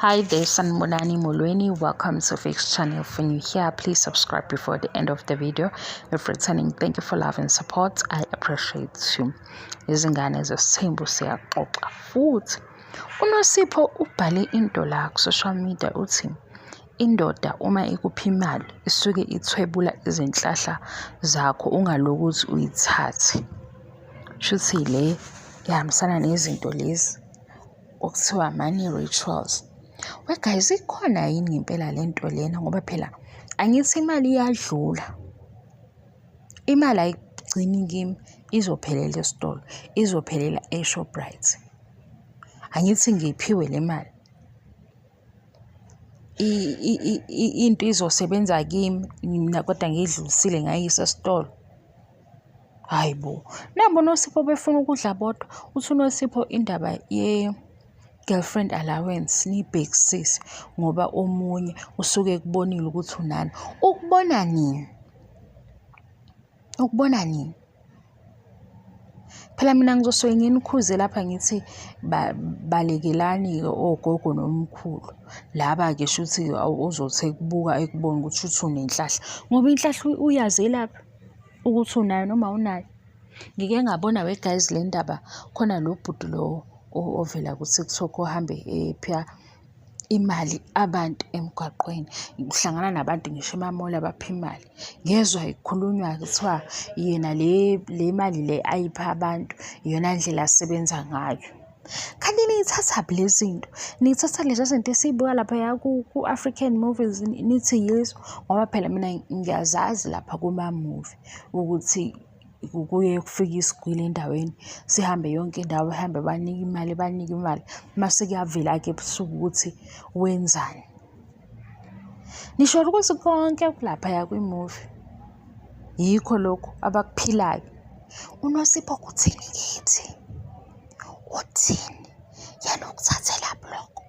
Hi there, Sanibonani Molweni. Welcome to Fix Channel. If you're new here, please subscribe before the end of the video. If returning, thank you for love and support. I appreciate you. Izingane zesithembu siyaxoxa futhi. UNosipho ubhale into la ku-social media uthi indoda uma ikupha imali isuke ithwebula izinhlahla zakho ungalokuthi uyithathe. Shuthi le ihambisana nezinto lezi okuthiwa money rituals. We guys, ikhona yini ngempela le nto lena ngoba phela angithi imali iyadlula. Imali ayigcini kimi, izophelela esitolo, izophelela e-Shoprite. Angithi ngiyiphiwe le mali. Into izosebenza kimi mina kodwa ngiyidlulisile ngayisa esitolo. Hhayi bo, nabo oNosipho befuna ukudla bodwa. Uthi uNosipho indaba ye-girlfriend allowance niyibhekisise ngoba omunye usuke ekubonile ukuthi unani. Ukubona nini? Ukubona nini? Phela mina ngizosuke nginikhuze lapha ngithi balekelani-ke ogogo nomkhulu. Laba-ke shuthi ozothi ekubuka ekubone ukuthi shuthi unenhlahla ngoba inhlahla uyazelaphi ukuthi unayo noma awunayo. Ngike ngabona we guys le ndaba khona lo bhuti lo ovela ku-TikTok ohambe epha imali abantu emgwaqweni. Uhlangana nabantu ngisho ema-mall abapha imali. Ngezwa kukhulunywa kuthiwa yena le le mali le ayipha abantu iyona ndlela asebenza ngayo. Kanti niyithathaphi le zinto? Niyithatha lezi zinto esiy'buka laphaya ku-African movies nithi yizo? Ngoba phela mina ngiyazazi lapha kuma-movie ukuthi kuye kufike isigwili endaweni sihambe yonke indawo ehambe banike imali banike imali mase kuyavela-ke ebusuku ukuthi wenzani. Nisho ukuthi konke kulaphaya kwi-movie yikho lokhu abakuphilayo. UNosipho uthini kithi? Uthini? Yena ukuthathelaphi lokho?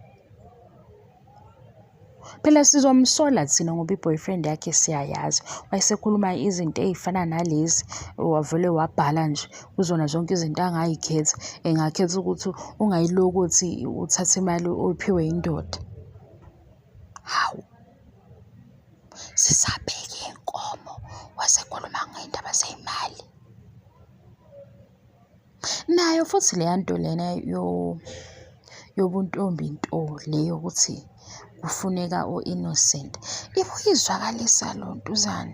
Phela sizomsola thina ngoba i-boyfriend yakhe siyayazi. Wayesekhuluma izinto ey'fana nalezi, wavele wabhala nje kuzona zonke izinto angay'khetha. Engakhetha ukuthi ungayilokothi uthathe imali oyiphiwe yindoda. Hawu, sisabheke iy'nkomo wasekhuluma ngey'ndaba zey'mali. Nayo futhi leya nto lena yobuntombi nto le yokuthi kufuneka o-innocent, ibuye izwakalisa lontuzana,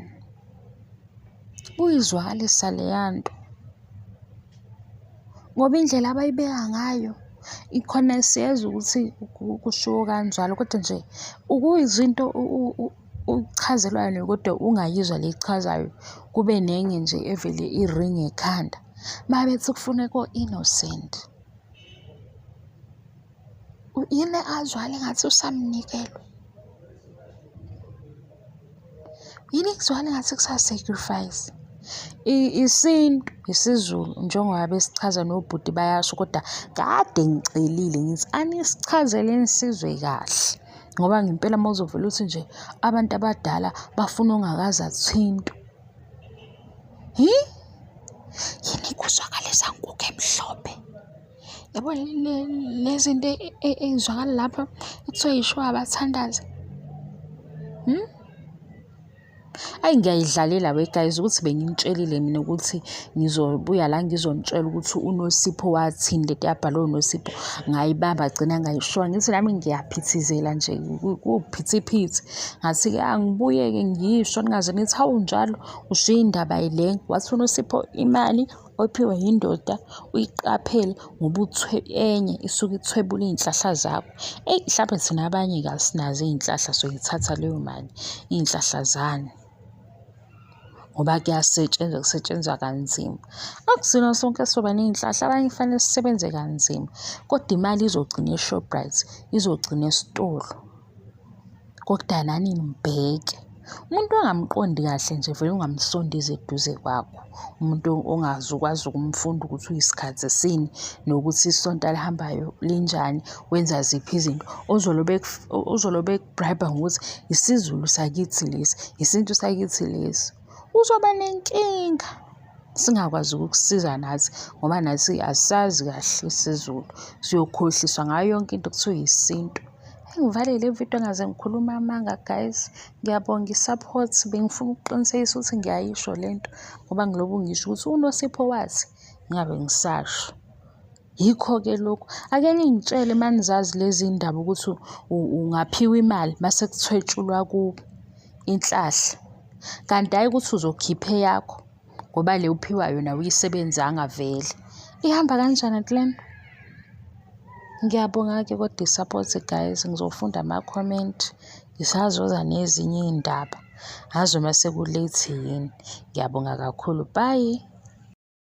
ibuye izwakalisa leya nto. Ngoba indlela abayibeka ngayo ikhona siyezwa ukuthi kushiwo kanjalo kodwa nje ukuyizwa into uchazelwa kodwa ungayizwa le echazayo kube nenye nje evele iringe ekhanda. Uma bethi kufuneka o-innocent, yini azwakale engathi usamnikelwe? Yini kuzwakale engathi kusa-sacrifice? Isintu, isiZulu njengoba besichaza nobhuti bayasho kodwa kade ngicelile ngithi anisichazeleni sizwe kahle. Ngoba ngempela uma uzovele uthi nje abantu abadala bafuna ongakaze athintwe. Hi? Yini kuzwakalisa nkukhu emhlophe? Yabo le zinto ey'zwakala lapha ekuthiwa yisho abathandazi. Hmm? Ayi ngiyayidlalela we guys ukuthi benginitshelile mina ukuthi ngizobuya la ngizonitshela ukuthi uNosipho wathini lento yabhalwe uNosipho ngayibamba gcina ngayishowa ngithi nami ngiyaphithizela nje kuwuphithiphithi ngathi-ke angibuye-ke ngisho ningaze nithi hawu njalo ushiye indaba le wathi uNosipho imali oyiphiwe yindoda uyiqaphele ngoba enye isuke ithwebula iy'nhlahla zakho. Eyi mhlampe thina abanye-ke asinazo iy'nhlahla soyithatha leyo mali, iy'nhlahla zani? Ngoba kuyasetshenzwa, kusetshenzwa kanzima. Akusina sonke esizoba ney'nhlahla, abanye kufanele sisebenze kanzima, kodwa imali izogcina e-Shoprite, izogcina esitolo. Kodwa nani nibheke. Umuntu ongamqondi kahle nje vele ungamsondezi eduze kwakho. Umuntu ongazukwazi ukumfunda ukuthi uyisikhathi sini nokuthi isonto alihambayo linjani, wenza ziphi izinto. Ozolobe ozolobe eku-bribe-a ngokuthi isiZulu sakithi lesi, isintu sakithi lesi. Uzoba nenkinga singakwazi ukukusiza nathi ngoba nathi asazi kahle isiZulu. Siyokhohliswa ngayo yonke into kuthiwa isintu. Engivale le video ngaze ngikhuluma amanga guys. Ngiyabonga i-support, bengifuna ukuqinisekisa ukuthi ngiyayisho le nto ngoba ngilobu ngisho ukuthi uNosipho wathi ngingabe ngisasho. Yikho-ke lokhu. Ake ningitshele uma nizazi lezi ndaba ukuthi ungaphiwa imali mase kuthwetshulwa kuwe inhlahla. Kanti hhayi ukuthi uzokhipha eyakho ngoba le uphiwa yona awuyisebenzanga vele. Ihamba kanjani le nto? Ngiyabonga-ke kodwa i-support guys, ngizofunda ama-comment, ngisazoza nezinye iy'ndaba. Angazi noma seku-late yini. Ngiyabonga kakhulu, bye.